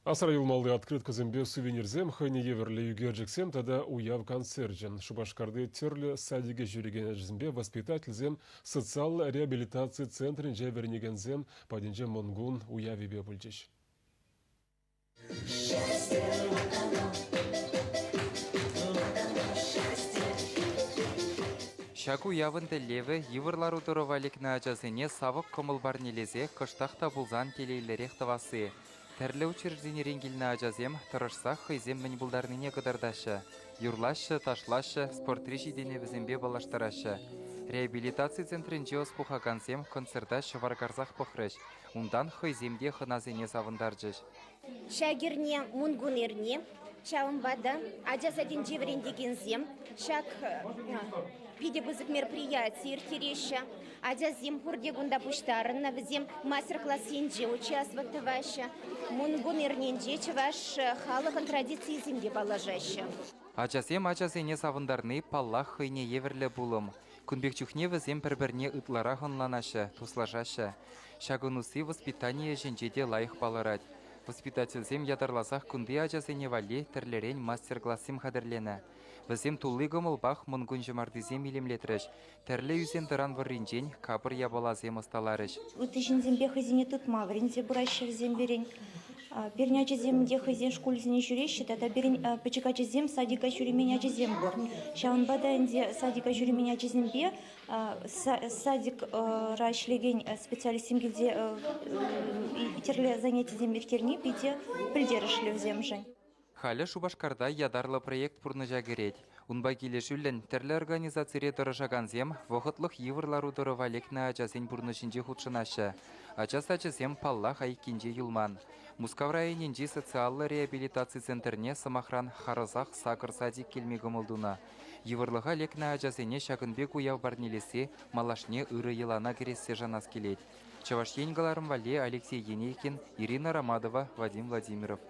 Асра юлмалли открыткӑсемпе сувенирсем, хӑйне евӗрлӗ ӳкерчӗксем тата уяв концерчӗ. Шупашкарти тӗрлӗ садике ҫӳрекен ачасемпе воспитательсем социаллӑ реабилитаци центрӗнче вӗренекенсем патӗнче Мӑнкун уявӗпе пулчӗҫ. Ҫак уявӑн тӗллевӗ йывӑр лару-тӑрӑва лекнӗ ачасене савӑк кӑмӑл парнелесе кӑштах та пулсан телейлӗрех тӑвасси. Тӗрлӗ учрежденирен килнӗ ачасем тӑрӑшсах хӑйсем мӗн пултарнине кӑтартаҫҫӗ. Юрлаҫҫӗ, ташлаҫҫӗ, спортри ҫитӗнӗвӗсемпе паллаштараҫҫӗ. Реабилитаци центрӗнче ӑс пухакансем концерта ҫӑвар карсах пӑхрӗҫ. Унтан хӑйсем те хӑнасене савӑнтарчӗҫ. Ҫак эрне Мӑнкун эрни. Ҫавӑнпа та ача садӗнче вӗрентекенсем ҫак питӗ пысӑк мероприяти ирттереҫҫӗ. Ачасем пурте кунта пуҫтарӑннӑ, вӗсем мастер-классенче участвовать тӑваҫҫӗ. Мӑнкун эрнинче чӑваш халӑхӑн традицийӗсемпе паллашаҫҫӗ. Ачасем ачасене савӑнтарни, паллах, хӑйне евӗрлӗ пулӑм. Кун пек чухне вӗсем пӗр-пӗрне ытларах ӑнланаҫҫӗ, туслашаҫҫӗ. Ҫакӑн усси воспитани ӗҫӗнче те лайӑх палӑрать. Воспитательсем ятарласах кунти ачасене валли тӗрлӗрен мастер-классем хатӗрленӗ. Вӗсем тулли кӑмӑлпах Мӑнкун ҫӑмартисем илемлетрӗҫ, тӗрлӗ ӳсен-тӑран вӑрринчен капӑр япаласем ӑсталарӗҫ. Ытти ҫынсемпе хӑйсене тытма вӗренсе пыраҫҫӗ вӗсем пирӗн. Пирӗн ачасем те хӑйсен шкулӗсене ҫӳреҫҫӗ тата пирӗн пӗчӗк ачасем садика ҫӳремен ачасем пур. Ҫавӑнпа та ӗнтӗ садика ҫӳремен ачасемпе садикра ӗҫлекен специалистсем килсе тӗрлӗ занятисем ирттерни питӗ пӗлтерӗшлӗ вӗсемшӗн. Халӗ Шупашкарта ятарлӑ проект пурнӑҫа кӗрет. Унпа килӗшӳллӗн тӗрлӗ организацире тӑрӑшакансем вӑхӑтлӑх йывӑр лару-тӑрӑва лекнӗ ачасен пурнӑҫӗнче хутшӑнаҫҫӗ. Ача сачӗсем, паллах, айккинче юлман. Мускав районӗнчи социаллӑ реабилитаци центрне, сӑмахран, харӑсах сакӑр садик килме кӑмӑл тунӑ. Йывӑрлӑха лекнӗ ачасене ҫакӑн пек уяв парнелесси малашне ырӑ йӑлана кӗрессе шанас килет. Чӑваш Ен кӑларӑм валли Алексей Енейкин, Ирина Ромадова, Вадим Владимиров.